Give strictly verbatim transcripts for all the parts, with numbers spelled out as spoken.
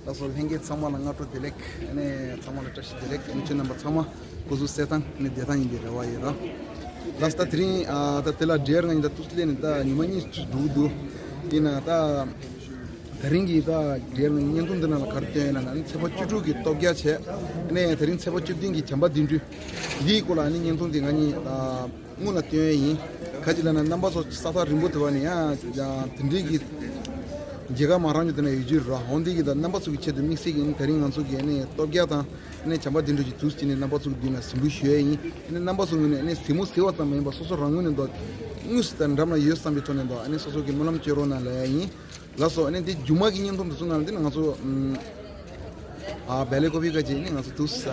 ལགས་སོ། ལྷན་རྒྱས་ཚང་མ་ལ་སྔ་དྲོ་བདེ་ལེགས། ཨ་ནི་ཚང་མ་ལ་བཀྲ་ཤིས་བདེ་ལེགས། ཨ་ནི་ཁྱེད་རྣམ་པ་ཚང་མ་སྐུ་གཟུགས་གསལ་ཐང་ཨ་ནི་བདེ་ཐང་ཡིན་པའི་རེ་བ་ཡོད་ལ། ལགས་སོ། ད་དེ་རིང་ཨ་ད་དེ་ལ་འབྲེལ་ང་གཉིས་ད་ཏུས་ལས་ནི་ད་ཉི་མ་གཉིས་ཙམ་འགྲོ་གི་འདུག་ཡིན་ན་ད་དེ་རིང་གི་ད་འབྲེལ་ང་གཉིས་བརྙན་ཐུང་འདི་ནང་ལ་ག་རེ་སྟོན་ཡོད་ལབ་ན། ཨ་ནི་ཚེས་པ་བཅུ་དྲུག་གི་ལྟོ་རྒྱག་བྱས། ཨ་ནི་དེ་རིང་ཚེས་པ་བཅུ་བདུན་གི་བྱམས་པ་བདུན་འགྲུལ་འདིའི་སྐོར་ལ་ཨ་ནི་བརྙན་ཐུང་འདི་ང་གཉིས་ད། སྔོན་ལ་སྟོན་ཡས་ཡིན། ག་ཅི་ལབ་ན་རྣམ་པ་ཚོ་ས་ཐག་རིང་པོ་དེ་བ་ནས་ཡང་དེ་འདྲའི་གི་མཇལ་ཁ་མ་རག་མྱོང་དེ་ན་ཡོད་རྒྱུ་རེད་ར། འོན་ཏེ་གི་ད་རྣམ་པ་ཚོ་གི་ཆེད་དུ་དམིགས་བསལ་གྱི་ཨ་ནི་དེ་རིང་ང་ཚོ་གི་ཨ་ནི་ལྟོ་རྒྱག་དང་ཨ་ནི་བྱམས་པ་བདུན་འགྲུལ་གྱི་དུས་ཚོད་ནས་རྣམ་པ་ཚོ་གི་མདུན་ལ་གཟིགས་འབུལ་ཞུ་ཡས་ཡིན། ཨ་ནི་རྣམ་པ་ཚོ་ངོས་ནས་ཨ་ནི་གཟིགས་མོ་གཟིགས་པ་ཙམ་མ་ཡིན་པར་སོ་སོ་རང་ངོས་ནས་མདོ་དངོས་སུ་དང་འགྲམ་ལ་ཡོད་བསམ་པའི་ཐོག་ནས་མདོ་ཨ་ནི་སོ་སོ་གི་སྨོན་ལམ་བཅོལ་རོགས་གནང་ལབ་ཡས་ཡིན། ལགས་སོ། ཨ་ནི་འདི་མཇུག་མ་གི་བརྙན་ཐུང་འདི་ཚོ་ནང་ལ་འདི་ནི་ང་ཚོ་ཨམ། ཨ་བེ་ལེ་ཀོ་ཕི་ཀ་ཅིག་ནི་ང་ཚོ་དུས་ས་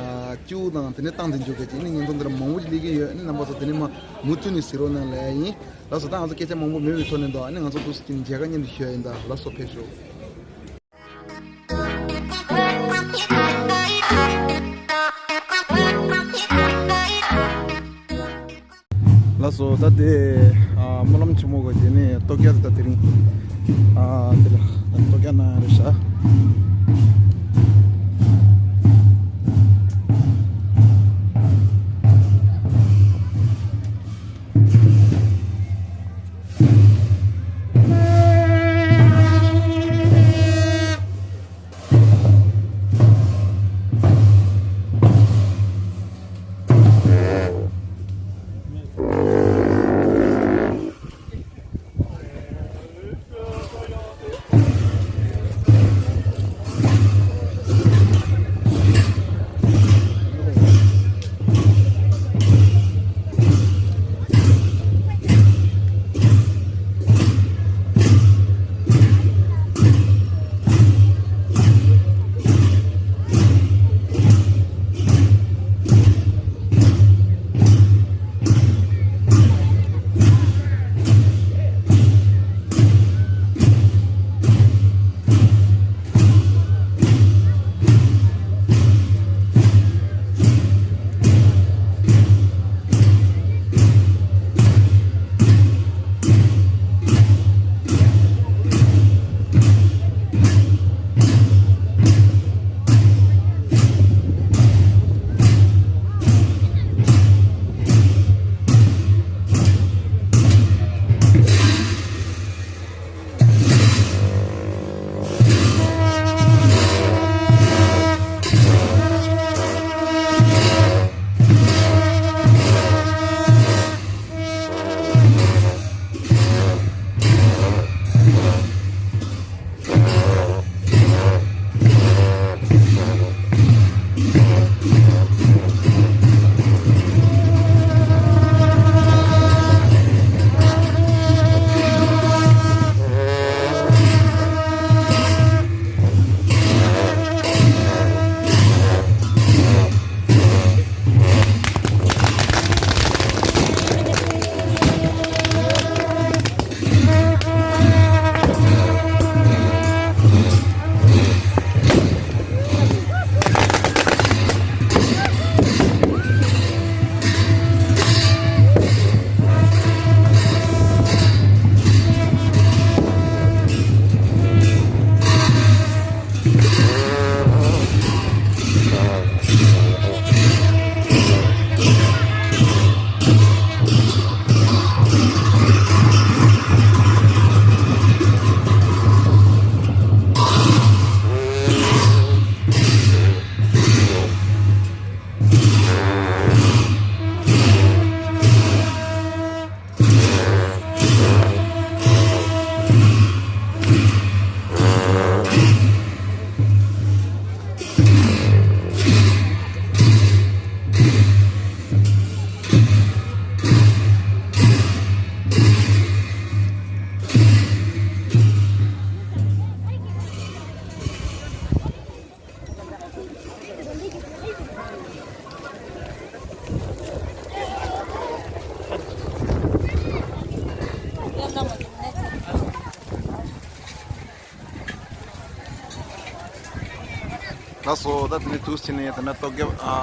བཅུ་དང་དེ་ནས་བཏང་དེ་འཇོག་ག་ཅིག་ནི་བརྙན་ཐུང་འདི་ལ་མང་པོ་ཅིག་སླེབས་ཀྱི་ཡོད། ཨ་ནི་རྣམ་པ་ཚོ་དེ་ནས་མ་མུ་མཐུད་ནས་གཟིགས་རོགས་གནང་ལབ་ཡ་ཡིན། ལགས་སོ། ད་ང་ཚོ་སྐད་ཆ་མང་པོ་མེད་པའི་ཐོག་ནས་མདོ་ཨ་ནི་ང་ཚོ་དུས་ས་ཅིག་མཇལ་ཁ་སྙན་དུ་ཞུ་ཡ་ཡིན་ད། ལགས་སོ། ཕེབས་ཤོག་ལགས་སོ། ད་དེ་ཨ་སྨོན་ལམ་ཆེན་མོ་གི་དེ་ནས་ལྟོ་རྒྱག་དེ་ད་དེ་རིང་ཨ་དེ་ལ་ལྟོ་རྒྱག་གནང་ཡ་རེད་ཤག་ལགས་སོ། ད་དེ་ནས་དུས་ཚོད་ནས་ད་ནི་ལྟོ་རྒྱབ་ཨ་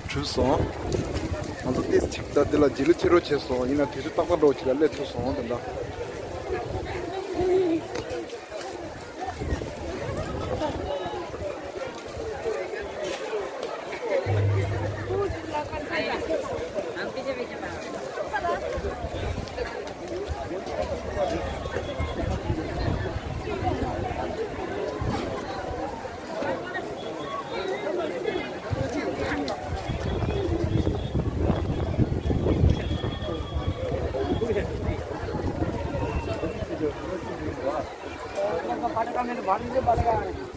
གྲུབ་སོང་། ང་ཚོ་ཏོག་ཙམ་ད་འདི་ལ་རྗེས་ལུས་བྱེད་རོགས་བྱས་སོང་། ཡིན་ན་དུས་ཚོད་ཏག་ཏག་འགྲོ་ཅིག་ལ་སླེབས་ཐུབ་སོང་། དེ་འདྲ། ཨ། ད་ར།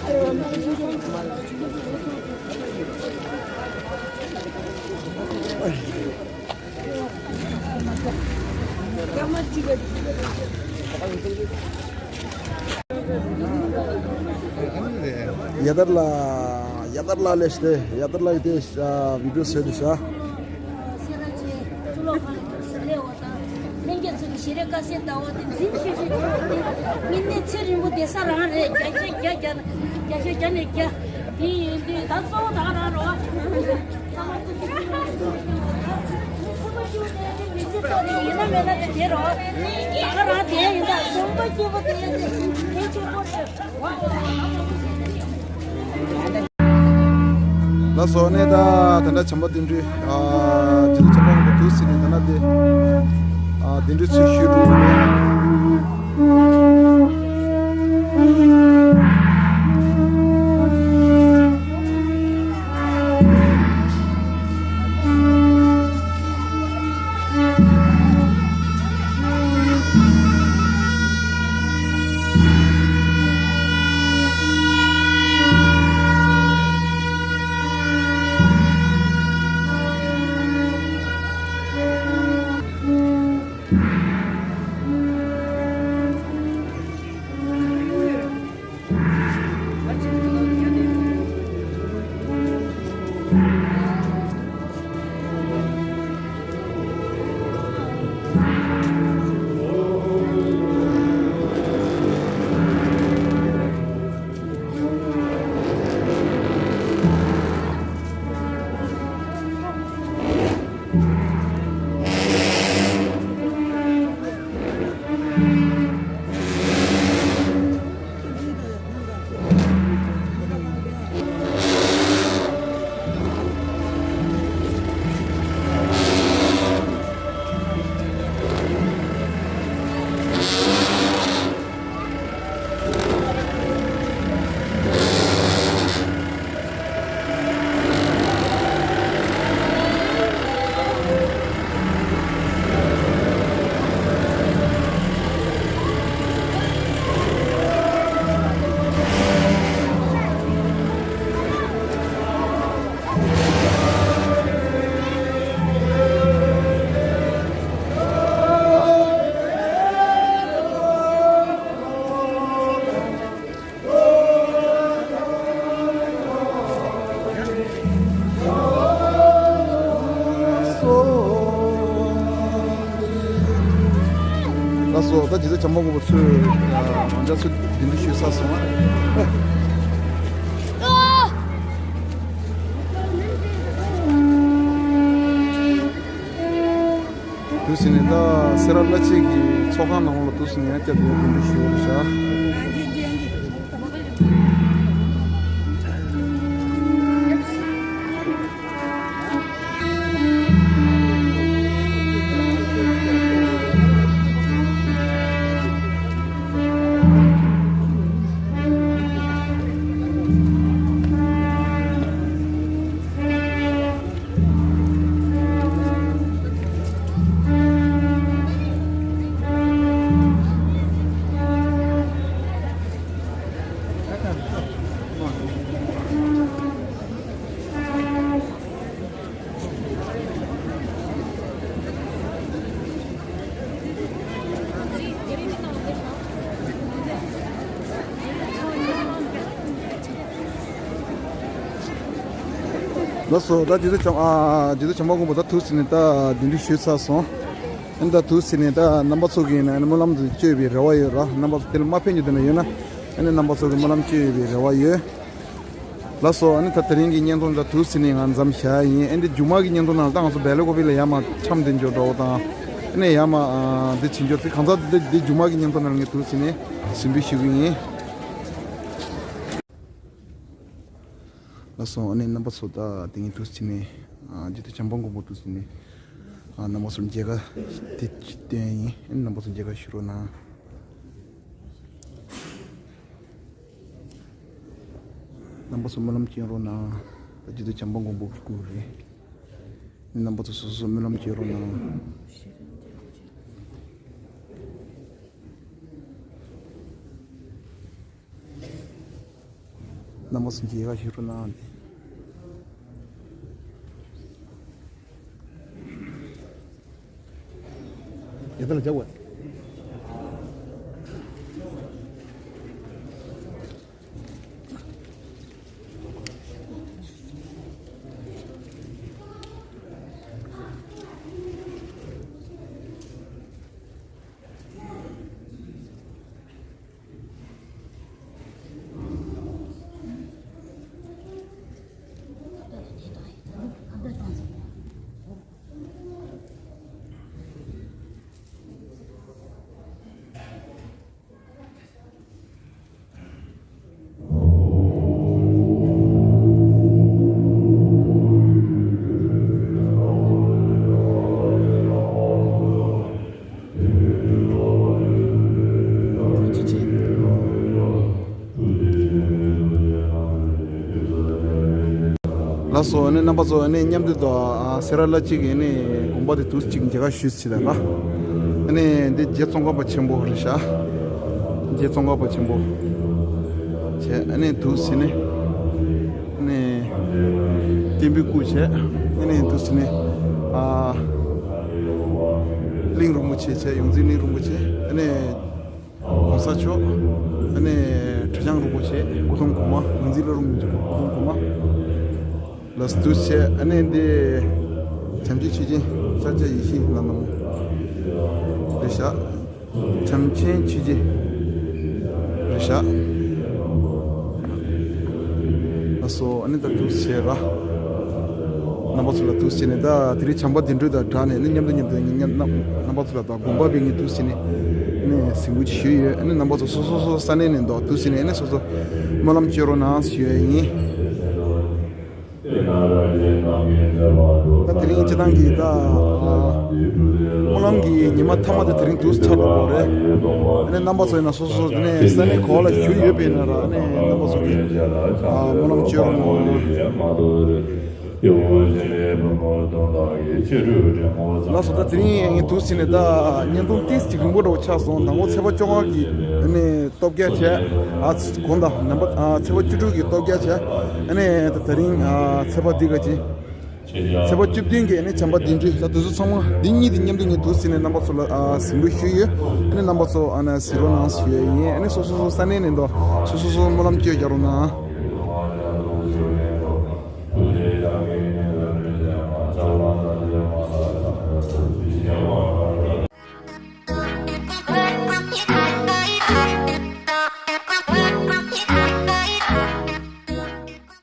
ཡ་དར་ལ། ཡ་དར་ལ་ལས་ཏེ། ཡ་དར་ལ་ཡི་ཏེ་བི་ཌི་ཡོ་བཟོས་ཏེ་ཤག་ལྷན་རྒྱས་ཚོ་གི་ཞལ་རས་དཀར་གསལ་ལྟ་བ་དེ་འཛིན་ཤེས་ཤེས་བྱེད་པ་དེ་དངོས་གནས་ཚེ་རིང་པོ་བསྡད་ས་རང་རེད། བརྒྱ་ཆ་བརྒྱ་བརྒྱ་ན་བརྒྱ་ཆ་བརྒྱ་ནས་བརྒྱ་དེ་ཡིན་དུས་ད་གཙོ་བོ་ད་ག་རང་རོ། ཡིན་ན་མེད་ན་དེ་དེ་རོ། ད་ག་རང་དེ་ཡིན་ད་གསུམ་པ་སྐྱེས་པོ་དེ་དེ་ཆེ་པོ་རེད། ལགས་སོ། ཨ་ནི་ད་དེ་འདྲ་བྱམས་པ་བདུད་འདུལ། ཨ། སྤྱི་ཚོགས་ཆེན་པོ་གི་དུས་ཟིན་ནས་དེ་འདྲ་དེ། ཨ། བདུད་འདུལ་ཚུལ་ཞུས་འདུག་ལགས་སོ། ད་རྗེ་བཙུན་བྱམས་པ་མགོན་པོ་ཚོས་ང་རང་ཚོ་བདུད་འདུལ་ཞུས་ཚར་སོང་། དུས་ཟིན་ནས་ད་སེ་ར་བླ་སྤྱི་གི་ཚོགས་ཁང་ནང་ལ་དུས་ཟིན་ནས་ཡང་བསྐྱར་དུ་ཡང་བདུད་འདུལ་ཞུ་བར་བྱ། ལགས་སོ། ད་རྗེ་བཙུན་བྱམས། ཨ། རྗེ་བཙུན་བྱམས་པ་མགོན་པོ་ད་དུས་ཟིན་ནས་ད་བདུད་འདུལ་ཞུས་ཚར་སོང་། ཨ་ནི་ད་དུས་ཟིན་ནས་ད་རྣམ་པ་ཚོ་གིས་ཡིན་ན་ཨ་ནི་སྨོན་ལམ་དུ་བཅོས་པའི་རེ་བ་ཡོད་ར། རྣམ་པ་ཚོ་དེ་ལ་མ་ཕེབས་མཁན་དེ་འདྲ་ཡོད་ན་ཨ་ནི་རྣམ་པ་ཚོ་གིས་སྨོན་ལམ་བཅོས་ཡོད་པའི་རེ་བ་ཡོད། ལགས་སོ། ཨ་ནི་ད་དེ་རིང་གི་བརྙན་ཐུང་ད་དུས་ཟིན་ནས་ང་མཚམས་བཞག་ཡིན། ཨ་ནི་མཇུག་མ་གི་བརྙན་ཐུང་ནང་ལ་ད་ང་ཚོ་སྦེལ་ཀོབ་ལ་ཡར་མར་འཆམ་དེ་འཇོག་འགྲོ་བ་དང་། ཨ་ནི་ཡར་མར་འདི་བྱེད་འཇོག་དེ་གང་ཟག་དེ་འདི་མཇུག་མ་གི་བརྙན་ཐུང་ནང་ལ་ངས་དུས་ཟིན་ནས་ཟིན་བྲིས་ཞུ་གི་ཡིན། ལགས་སོ། ཨ་ནི་རྣམ་པ་ཚོ་ད་དེ་ངས་དུས་ཟིན་ནས་རྗེ་བཙུན་བྱམས་པ་མགོན་པོ་དུས་ཟིན་ནས་རྣམ་པ་ཚོར་མཇལ་ཁ་དེ་སྟོན་ཡིན། ཨ་ནི་རྣམ་པ་ཚོ་མཇལ་ཁ་ཞུ་རོགས་གནང་། རྣམ་པ་ཚོ་སྨོན་ལམ་སྐྱོན་རོགས་གནང་། ད་རྗེ་བཙུན་བྱམས་པ་མགོན་པོ་སྐུ་རེད། རྣམ་པ་ཚོ་སོ་སོ་སྨོན་ལམ་སྐྱོན་རོགས་གནང་། རྣམ་པ་ཚོ་མཇལ་ཁ་ཞུ་རོགས་གནང་། ཡ་ད་ལ་འཇག་པ། ལགས་སོ། ཨ་ནི་རྣམ་པ་ཚོ་ཨ་ནི་མཉམ་དུ་དང་སེ་ར་བླ་སྤྱི་གི་ཨ་ནི་དགོན་པ་དེ་དུས་གཅིག་མཇལ་ཁ་ཞུས་ཟིན་ལ། ཨ་ནི་འདི་རྗེ་ཙོང་ཁ་པ་ཆེན་པོ་རེད་ཤག་རྗེ་ཙོང་ཁ་པ་ཆེན་པོ་བྱས། ཨ་ནི་དུས་ཟིན་ནས་ཨ་ནི་བསྟན་པའི་སྐུ་བྱས། ཨ་ནི་དུས་ཟིན་ནས་ཨ་གླིང་རིན་པོ་ཆེ་བྱས། ཡོངས་འཛིན་གླིང་རིན་པོ་ཆེ། ཨ་ནི་༸གོང་ས་མཆོག་ཨ་ནི་ཁྲི་བྱང་རིན་པོ་ཆེ། སྐུ་གདུང་གོང་མ། ཡོངས་འཛིན་བླ་རུང་མི་འཇུག་སྐུ་གདུང་གོང་མ་ལ་དུས་བྱས། ཨ་ནི་འདི་བྱམས་ཆེན་ཆོས་རྒྱན་ཤཱཀྱ་ཡེ་ཤེས་ལ་ནང་རེད་ཤག་བྱམས་ཆེན་ཆོས་རྒྱན་རེད་ཤག་ལགས་སོ། ཨ་ནི་ད་དུས་བྱས་ར། རྣམ་པ་ཚོ་ལ་དུས་བྱས་ནས་ད་དེ་རིང་བྱམས་པ་བདེ་གྲོལ་དང་སྦྲགས་ནས་ནི་མཉམ་དུ་མཉམ་དུ་ངེད་རྣམ་རྣམ་པ་ཚོ་ལ་ད་དགོན་པ་པའི་ངས་དུས་བྱས་ནས་ནི་གཟིགས་འབུལ་ཞུས་ཡོད། ཨ་ནི་རྣམ་པ་ཚོ་སོ་སོ་སོ་ས་གནས་ནས་འདུག་དུས་བྱས་ནས་ཨ་ནི་སོ་སོ་སྨོན་ལམ་སྐྱོན་རོགས་གནང་ཞུ་ཡ་ཡིན། ད་དེ་རིང་སྤྱི་བཏང་གི་ད་སྨོན་ལམ་གྱི་ཉི་མ་མཐའ་མ་དེ་དེ་རིང་དུས་ཆགས་འགྲོ་གི་རེད། ཨ་ནི་རྣམ་པ་ཚོ་ཡིན་ན་སོ་སོ་དེ་ནས་ས་གནས་ག་པ་ལ་བཞུགས་ཡོད་པ་ཡིན་ན་ར། ཨ་ནི་རྣམ་པ་ཚོ་གིས་སྨོན་ལམ་སྐྱོན་རོགས་གནང་། ལགས་སོ། ད་དེ་རིང་ངས་དུས་ཟིན་ནས་ད་བརྙན་ཐུང་ཏིས་ཅིག་རིང་པོ་འདྲ་བོ་ཆགས་སོང་། དང་པོ་ཚེས་པ་བཅོ་ལྔ་གི་ཨ་ནི་སྟོབས་རྒྱས་བྱས། ཨ་དགོང་དག་ནམ་པ་ཨ་ཚེས་པ་བཅུ་དྲུག་གི་སྟོབས་རྒྱས་བྱས། ཨ་ནི་ད་དེ་རིང་ཨ་ཚེས་པ་འདི་ག་ཅི། ཚེས་པ་བཅུ་བདུན་གྱི་ཨ་ནི་བྱམས་པ་བདེ་གྲོལ། ད་དེ་ཚོ་ཚང་མ་འདི་གཉིས་དེ་མཉམ་དུ་ངས་དུས་ཟིན་ནས་རྣམ་པ་ཚོ་ལ་ཨ་གཟིགས་འབུལ་ཞུས་ཡོད། ཨ་ནི་རྣམ་པ་ཚོ་ཨ་ནི་གཟིགས་རོགས་གནང་ཞུ་ཡས་ཡིན། ཨ་ནི་སོ་སོ་སོ་ས་གནས་ནས་འདུག་སོ་སོ་སོ་སྨོན་ལམ་སྐྱོན་རྒྱག་རོགས་གནང་།